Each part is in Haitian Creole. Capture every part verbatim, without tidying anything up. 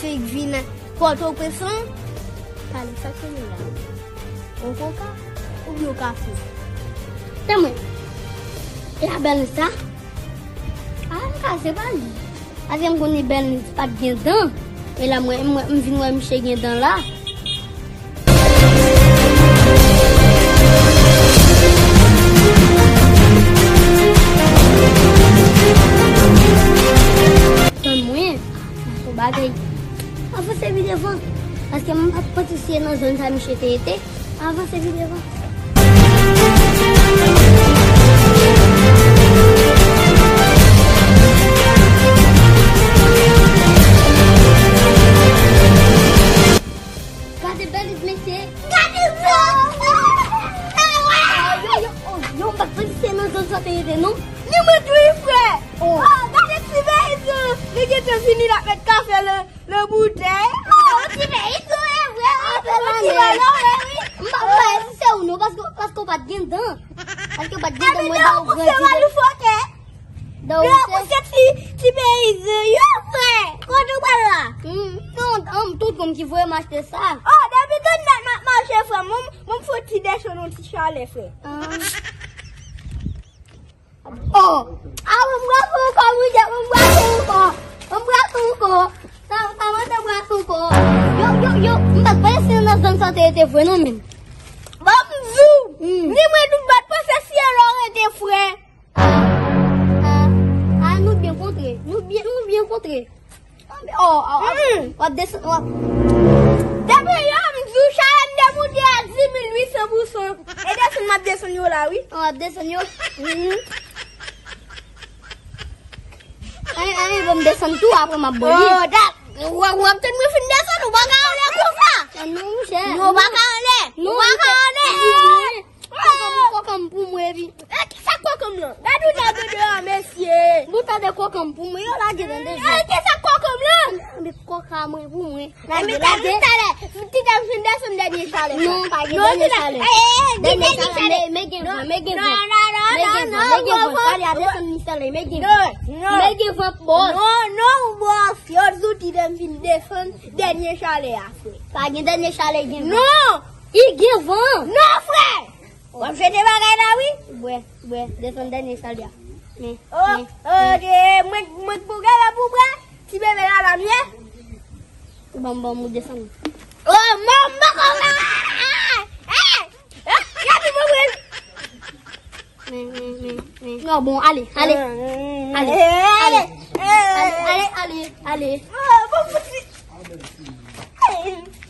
Fig vin Pòtoprens lan. Pale sa ke nou la. Yon koka oubyen yon kafe? Tann mwen. E a bèl sa? A, m ka se pa li. Paske m konnen bèl li pa t gen dan. E la mwen, mwen, m vin wè misye gen dan la. Tann mwen, yon bagay. Avanse pi devan. Paske m pa t panse si se nan zòn sa misye te rete. Avanse pi devan. Gade bèl mesye. Gade sa. Yo, yo, oh, yo, m pa t panse se nan zòn sa te rete, non. Ni mwen tou, wi, frè. Oh. Oh, gade ti Beriz, li gentan vini, l ap met kafe nan, nan boutèy. Oh, ti Beriz, ou e vre, wi. Ou ti valò, wi. M pa kwè si se ou, non, paske, paske w pa t gen dan. Paske w pa t gen dan, mwen ba ou grandi. Malouk, ok. Yo, se ti, ti Beriz, yo, frè. Kote w pral la? Hmm, non, an, tout moun ki voye m achte sa. Oh, depi tout nèt m ap mache, frè, mwen, mwen fout ti desann yon ti chalè, frè. Ah. Oh, ah, mwen bwase ankò, wi, mwen bwase ankò. Mwen bwase ankò. Sa, sa mwen te bwase ankò. Yo, yo, yo, m pa t panse nan zòn sa te rete vre, non, men. Bon, m di w, hmm, ni mwen tou m pa t panse si se la w rete, frè. Ah, ah, ah, nou byen kontre. Nou byen, nou byen kontre. Oh, oh, oh. Mm. W ap desann, w ap. Depi yè m di w chalè m te moute a dis mil uit san pou san. E desann m ap desann yo la, wi. W ap desann yo? Mhm. Anyen, anyen, bon, m desann tou, apre m ap boni. Oh, dat. W ap, w ap tann mwen fin desann, ou pa ka anlè konsa. Ah, non, monchè. Non, ou pa ka anlè. Non, ou pa ka anlè. Kòkan m, kòkan m pou mwen, epi. E, kisa kòkan m lan? Gade yon nèg de deyò, mesye. Bon, tande kòkan m pou mwen, yo lage tande. E, kisa kòkan m lan? Anbe kòka mwen pou mwen. Lage, lage. Talè, ti dam fin desann dènye chalè. Non, pa gen dènye chalè. Dènye chalè, men, men gen van, men gen van. Men gen van, men gen van. Talè a desann li chalè, men gen van. Men gen van, bòs. Non, non, bòs. Yo di w ti dam fin desann dènye chalè a, frè. Pa gen dènye chalè, gen van. Non! Li gen van! Non, frè! W ap jete bagay la, wi. Bwè, bwè, desann dènye chalè a. Men, oh, men, oh, men. Mwen, mwen pou gade pou bwè. Ti bebe la, la, m ye. Ban m, ban m, ou desann. Oh, manman, kòman? Eh! Eh! Gade mwen, mwen. Men, men, men, men. Non, bon, ale, ale. Ale, ale. Ale, ale, ale, ale. Oh, bon, bon, ti.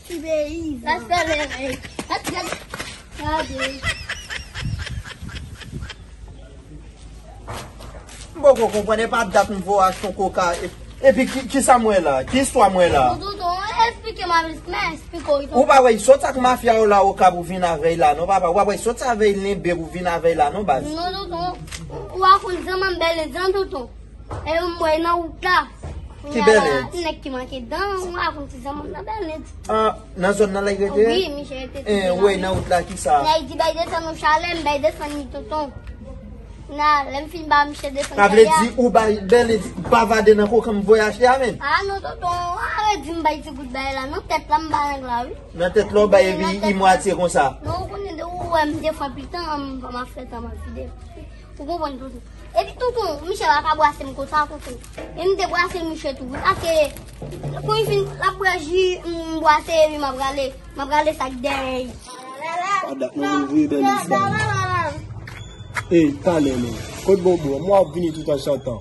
Ti peyi. Sa se lè, ey. Gade. M poko konprann, e pa dat m voye achte yon koka, e, epi ki, kisa m wè la? Ki istwa m wè la? Tonton, tonton, esplike m, esplike w. Ou pa wè, sot ak mafya yo la Okap ou vin avè l la, non, papa? Ou pa wè, sot avè l lenbe ou vin avè l la, non, baz? Non, tonton, ou pa konn zanmanm bèl jan, tonton. E m wè nan wout la. Ki bèl jan? Nèg ki manke dan, ou pa konn ti zanmanm nan bèl jan. Ah, nan zòn nan la l rete? Wi, misye rete. Eh, wi, nan wout la, kisa? Nèg di bay desann yon chalè, m bay desann li, tonton. Na, lè m fin ba misye desann chalè a. Sa vle di ou bay bèl jan, bavade nan koka m voye achte a menm? Ah non, tonton, arete di m bay ti gout bay la. Nan tèt la, m ba nèg la, wi. Nan tèt la, ou bay epi li mwatye konsa. Non, ou konnen de ou wè m defwa pitan, m pa m ap fè tan m ap vide. Ou konprann, tonton? Epi tonton, misye pa ka bwase m konsa, tonton. E m te bwase misye tou, wi. Paske, kou li fin, l ap bwè ji, m bwase, epi m ap rale, m ap rale sa k dèyè. Pa dat nou vin voye bèl jan sa. Ey, talè, men. Kot bobo a? M wè w ap vini tout an chantan.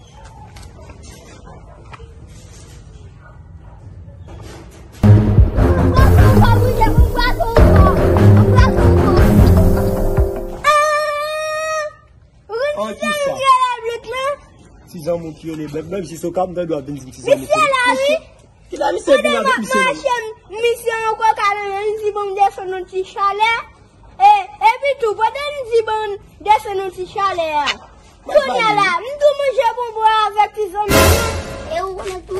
An ki sa? Ti zanmi w ki rele Blèk Blèk, jis Okap, m tande w ap vin di m ti zanmi w. Misye la, wi. Kilè misye vin avèk misye menm? Pandan m ap mache, m, misye yon koka nan men, li di ban m desann yon ti chalè. E, epi tou, pandan m di ban m desann yon ti chalè a. Kounye a la, m tou manje bonbon avèk ti zanmi m nan. E ou konnen tou,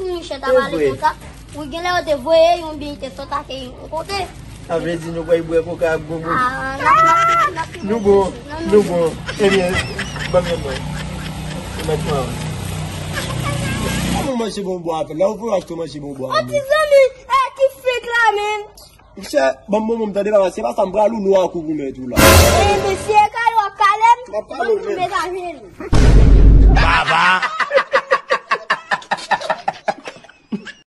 misye ta pale konsa. Ou genlè yo te voye yon byen, te sot ake yon kote. Sa vle di nou pral bwè koka ak bonbon. Ah, n ap, n ap, n ap, n ap. Nou bon, nou bon. Ebyen, ban m yon mwen. Ou mèt pran. Ou manje bon bwa apèl. Lè ou vle achte manje bon bwa. An ti zanmi, e ki fik la menm? Monchè, ban m bonbon m tande papa, se pa sa m pral ou lwa kou pou mèt ou la. E mesye, kay w ap kale m. M ap pale w menm. Baba.